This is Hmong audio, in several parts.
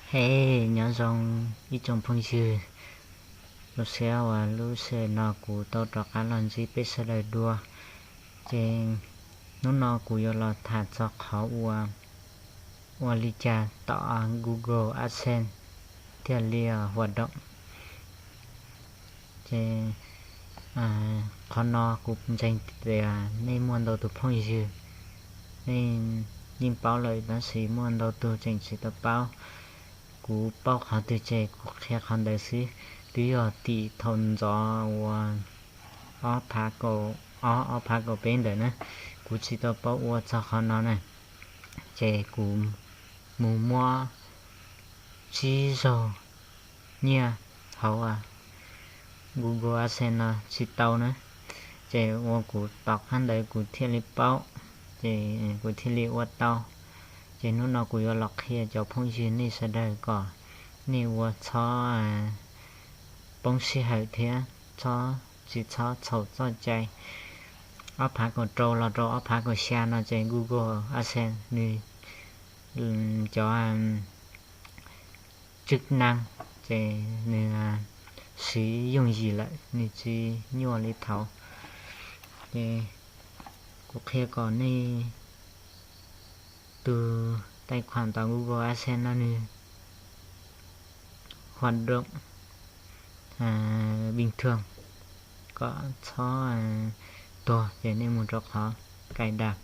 Hej, nyob zoo ib tsoom phooj ywg, zoo siab uas lub sij hawm no kuv tau rov qab los ntsib peb sawv daws dua. Ces hnub no kuv yuav los tham txog qhov uas ua li cas tom Google AdSense thiaj li huam doom. Ces qhov no kuv ntseeg tias nej muaj ntau tus phooj ywg, nej yeej paub lawm tab sis muaj ntau tug tseem tsis tau paub. Kuv paub qhov twg ces kuv qhia qhov ntawd xwb. Twb yog tim thaum ntxov uas ob phav kaum ob, ob phav kaum peb ntawd na, kuv tsis tau paub ua txog qhov no na. Ces kuv mus muab tsib zaug nyiaj hauv Google AdSense no tsis tau na. Ces ua kuv tom qab ntawd kuv thiaj li paub, ces kuv thiaj li ua tau. Ces hnub no kuv yuav los qhia cov phooj ywg nej sawv daws kom nej ua txhob poob sij hawm thiab txhob, tsis txhob txhaum txoj cai. Ob phav kaum rau los rau ob phav kaum xya no ces Google AdSense nws cov chức năng ces nws siv yooj yim lawm, nws tsis nyuaj li thaud. Ces kuv qhia kom nej tus tài khoản tom Google AdSense no nws hoạt động bình thường, kom txhob tuag ces nej mus rau qhov cài đặt.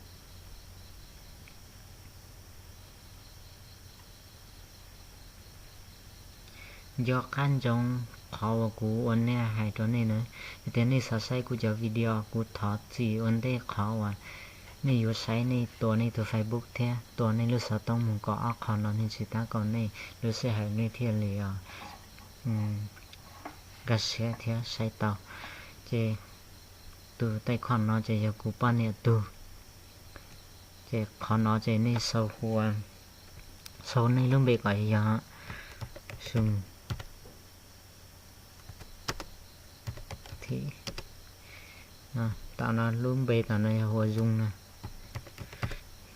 Nco qab ntsoov qhov uas kuv ua nej hais rau nej na, yog tias nej xav saib kuv cov video, kuv thov txim ua ntej qhov uas nej yuav saib nej tua nej tus Facebook thiab tua nej lub xov tooj mus kom ob qho no nej tsis tab kaum nej lub sij hawm nej thiaj li nkag siab thiab saib tau. Ces tus tài khoản no ces yog kuv poj niam tus. Ces qhov no ces nej sau hu, sau nej lub npe kom yog Sung Thim. Tom no lub npe tom no yog hu ua Zoom no.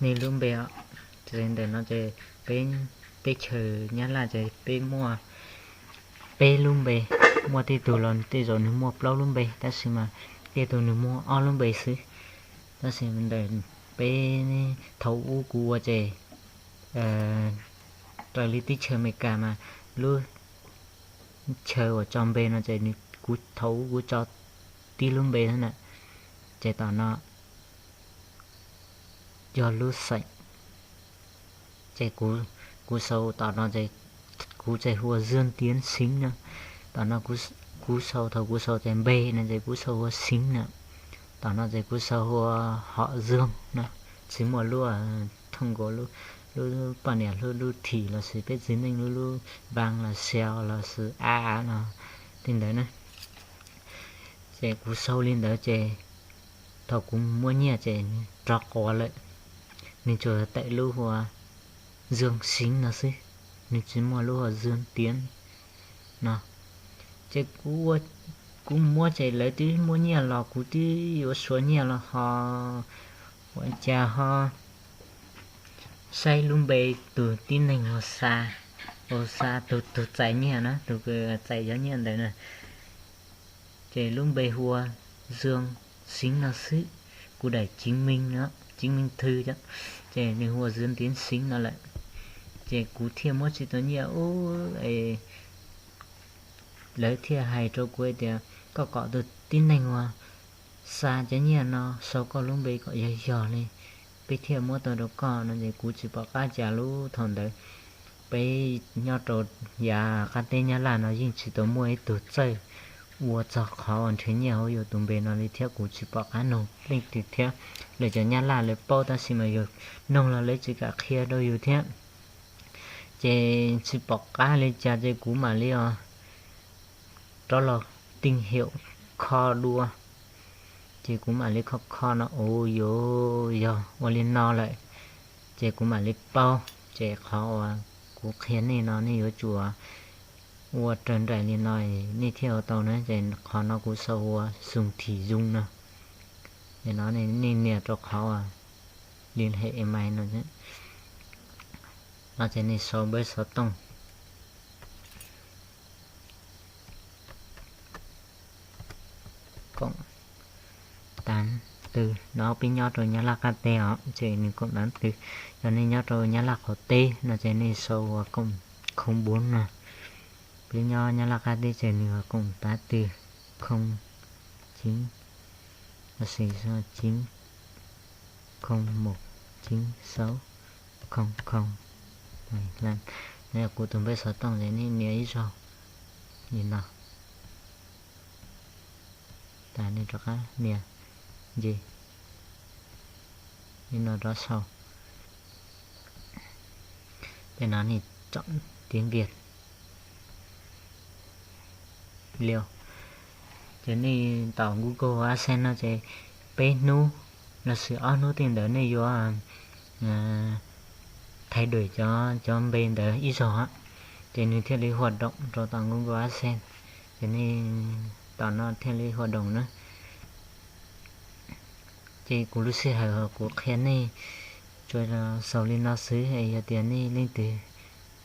Nej lub npe, ces ntawm no ces peb teb chaws Nyab Laj ces peb muaj peb lub npe, muaj tej tug los tej zaum nws muaj plaub lub npe tab sis mas tej tug nws muaj ob lub npe xwb. Tab sis ntawm peb, thaum ub kuv ua ces raws li teb chaws Amelikas mas lub chaw uas tso npe no ces kuv thaum ub kuv tso tib lub npe xwb na. Ces tom no yog lub xeem. Ces kuv sau tom no ces kuv ces hu ua Dương Tiến Sính no. Tom no kuv sau, thaum kuv sau ces npe no ces kuv sau hu ua Sính no. Tom no ces kuv sau hu ua Họ Dương no. Tsis muaj lub thoo nkaus lub poj niam lub lub Thim lossis peb txiv neej lub lub Văn los Seo lossis A no li ntawd na. Ces kuv sau li ntawd ces thaum kuv muab nyiaj ces nws rov quav lawm, nws tsuas tawm lub hu ua Dương Sính no xwb, nws tsis muaj lub hu ua Dương Tiến no. Ces kuv muab ces lawv twb muab nyiaj los kuv twb yuav suav nyiaj los ho ua cas ho saib lub npe tus tib neeg uas xa, uas xa tus, tus txais nyiaj na, tus txais cov nyiaj ntawd na. Ces lub npe hu ua Dương Sính no xwb, kuv daim chứng minh, chứng minh thư, ces nws hu ua Dương Tiến Sính no lawm. Ces kuv thiaj muab tsis tau nyiaj ub, lawv thiaj hais rau kuv hais tias koj kom tus tib neeg uas xa cov nyiaj no sau koj lub npe kom yog yog li, peb thiaj muab tau rau koj no. Ces kuv tsis pom qab cas lub thaum ntawd. Peb nyob rau yav qab teb Nyab Laj no yeej tsis tau muaj ib tug txawj ua txog qhov uas nrhiav nyiaj hauv yus tus npe no li thiab kuv tsis pom qab nug leej twg thiab. Lawv cov Nyab Laj lawv paub tab sis mas yus nug los lawv tsis kam qhia rau yus thiab. Ces tsis pom qab li cas ces kuv mam li os rov los tìm hiểu kho dua. Ces kuv mam li kho kho no ua yuav yog ua li no lawm, ces kuv mam li paub. Ces qhov uas kuv qhia nej no nej yuav tsum ua raws nraim li no nej thiaj ua tau na. Ces qhov no kuv sau ua Sùng Thị Dung no. Ces no nej nias rau qhov uas liên hệ email no, no ces nej sau npawb xov tooj. no peb nyob rau Nyab Laj qab teb os ces nws koom tav twg. Yog nej nyob rau Nyab Laj qhov teb no ces nej sau ua koom khoo bốn no. Peb nyob Nyab Laj qab teb ces nws ua koom tav twg, khoo chín, lossis chín không một chín sáu không không. Kuv tus npawb xov tooj ces nej nias ib zaug li no, tas nej rov qab nias nce li no rov sau. Ces no nej tsom tiếng Việt liu. Ces nej tom Google AdSense no ces peb hnub lossis ob hnub tej ntawd nej yuav thay đổi cov cov npe ntawd ib zaug, ces nws thiaj li hoạt động rau tom Google AdSense. Ces nej tom no thiaj li hoạt động na. Ces kuv lub sij hawm kuv qhia nej tsuas xaus li no xwb es yog tias nej leej twg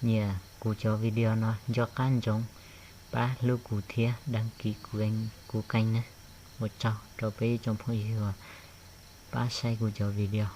nyiam kuv cov video no nco qab ntsoov pab hlub kuv thiab đăng ký kuv kênh na. Ua tsaug rau peb tsoom phooj ywg uas pab saib kuv cov video.